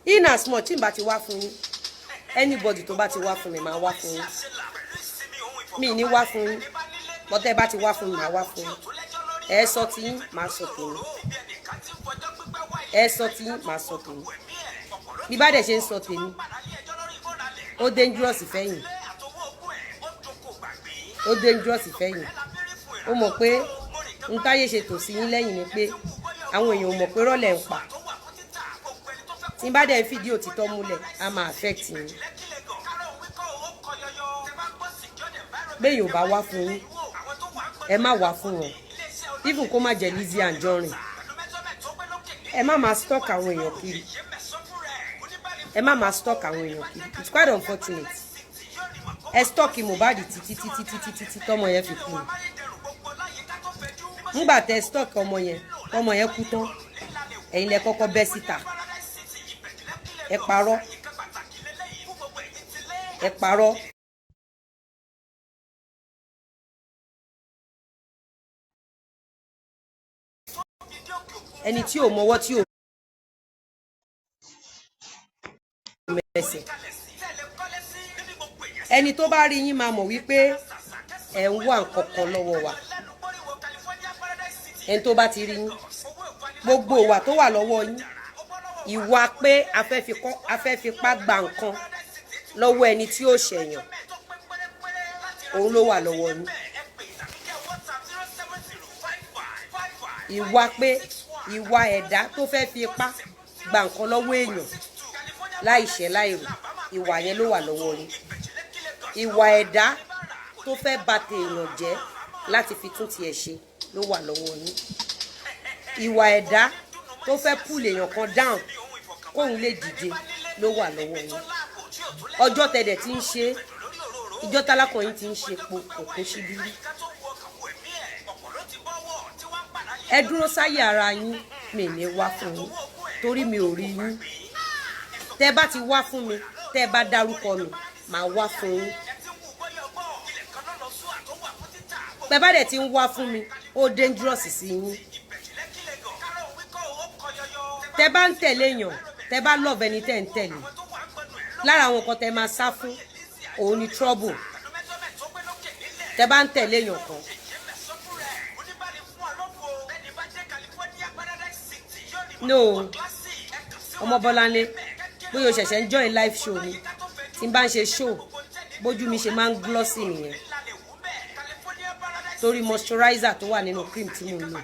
In as much tí n bá ti wá fún yín, anybody tó bá ti wá fún mi, máa wá fún yín. Mi ní wá fún yín, bọ́tẹ́ bá ti wá fún mi, máa wá fún yín. Ẹ sọ tí yín, máa sọ tèmi. Ẹ sọ tí yín, máa sọ tèmi. Bí bá dẹ̀ ṣe ń sọ tèmi, ó dangerous fẹ́yìn, ó dangerous fẹ́yìn. Ó mọ̀ pé n táyé ṣe tò sí yín lẹ́yìn ni pé àwọn èèyàn ò mọ̀ pé rọ́lẹ̀ ń pa. Tí n bá dẹ̀ ń fìdí òtítọ́ múlẹ̀, á máa affect yín. Béèyàn ò bá wá fún yín, ẹ má wá fún wọn, even kó má jẹ́ Lizzy Anjorin. Ẹ má máa stalk àwọn èèyàn kiri, ẹ má máa stalk àwọn èèyàn kiri. It's quite unfortunate. Ẹ stalk Mohbad títí títí títí títí tọmọ yẹn fi kú. Ńgbà tẹ stalk ọmọ yẹn, tọmọ yẹn kú tán, ẹ̀yin lẹ kọ́kọ́ bẹ́ síta, ẹ parọ́, ẹ parọ́. Ẹni tí ò mọwọ́, tí ò mẹsẹ̀, ẹni tó bá rí yín máa mọ̀ wípé ẹ̀ ń wá nǹkan kan lọ́wọ́ wa. Ẹni tó bá ti rí yín, gbogbo ìwà tó wà lọ́wọ́ yín, ìwà pé a fẹ́ fipá gba nǹkan lọ́wọ́ ẹni tí ó ṣẹ̀yàn, òun ló wà lọ́wọ́ yín. Ìwà pé ìwà ẹ̀dá tó fẹ́ fi ipá gba nǹkan lọ́wọ́ èèyàn láìṣẹ̀ láìrò, ìwà yẹn ló wà lọ́wọ́ yín. Ìwà ẹ̀dá tó fẹ́ bà tèèyàn jẹ́ láti fi tún tiẹ̀ ṣe ló wà lọ́wọ́ yín. Ìwà ẹ̀dá tó fẹ́ pull èèyàn kan down kóun lè dìde ló wà lọ́wọ́ yín. Ọjọ́ tẹ̀dẹ̀ tí ń ṣe, ìjọ tálákàn yín ti ń ṣe po òkú síbí rí. Ẹ dúró sáyé ara yín. Mi ní wá fún yín torí mi ò rí yín. Tẹ bá ti wá fún mi, tẹ bá dárúkọ mi, màá wá fún yín. Tẹ bá dẹ̀ ti ń wá fún mi, ó dangerous sí yín. Tẹ bá ń tẹ̀lé èèyàn, tẹ bá love ẹni tẹ́ ń tẹ̀lé, lára àwọn nǹkan tẹ máa sá fún òun ni trouble. Tẹ bá ń tẹ̀lé èèyàn kan, no, ọmọ Bọ́láńlé, bóyá o ṣẹ̀ṣẹ̀ ń join live show mi, tí n bá ń ṣe show, bójú mi ṣe máa ń glossy nìyẹn, torí moisturizer tó wà nínú cream tí mo ń lò,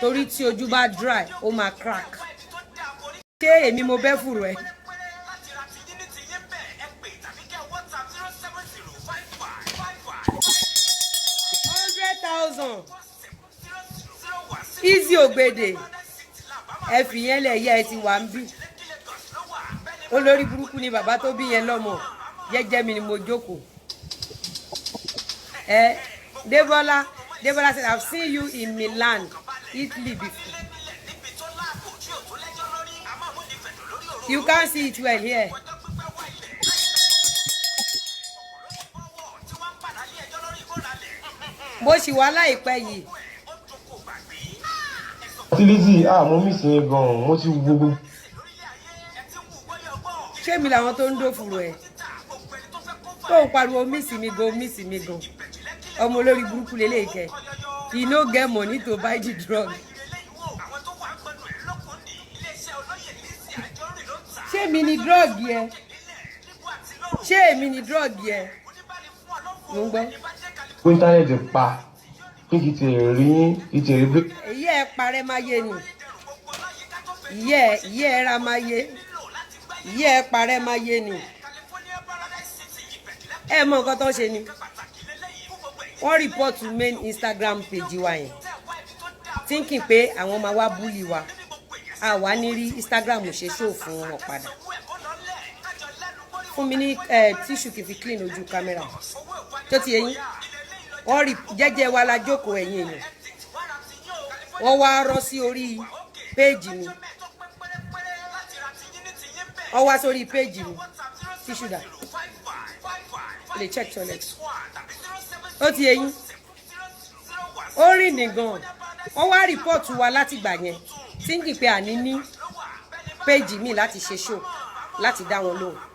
torí tí ojú bá dry, ó máa crack. Ṣé èmi mo bẹ́ fùrù ẹ? 100,000 easy ògbèdè. Ẹ fi yẹn lẹ̀, yẹ ẹ ti wà ń bí. Olórí burúkú ni bàbá tó bí yẹn lọ́mọ. Jẹ́jẹ́ mi ni mo jókòó. Ẹ Débọ́lá, Débọ́lá said, "I've seen you in Milan, Italy before." You can't see it well here. Mo sì wá láìpẹ́ yìí. Tí Lizzy, ah, mo miss yín gan-an, mo ti wo gbogbo. Ṣé mi làwọn tó ń dófùrò ẹ tó ń pariwo miss mi gan, miss mi gan? Ọmọ olórí burúkú lélẹ́yìí kẹ. He no get money to buy the drug. Ṣé mi ni drug yẹ? Ṣé èmi ni drug yẹ? Mo ń gbọ́. Pé íńtánẹ́ẹ̀tì pa pé kì í ti rí yín, kì í ti rí bí. Èyí ẹ parẹ́ máa yé ni, ìyẹ́ ẹ ra máa yé, ìyẹ́ ẹ parẹ́ máa yé ni. Ẹ mọ nǹkan tó ń ṣe ni, wọ́n rìpọ́ọ̀tù main Instagram page wa yẹn, thinking pé àwọn máa wá bully wa, a wà ní rí Instagram ṣe show fún wọn padà. Fún mi ní tíṣù kì í fi clean ojú kámẹ́rà tó ti yẹn. Wọ́n rí jẹ́jẹ́ wa la jókòó. Ẹ̀yìn èèyàn, wọ́n wá rọ́ sí orí péèjì mi, wọ́n wá sórí péèjì mi. Tíṣù dà, lè check toilet. Ó ti yẹn, ó rìn nìgan. Wọ́n wá rìpọ́ọ̀tù wa látìgbà yẹn, thinking pé àní ní Page mi láti ṣe show láti dá wọn lóhùn.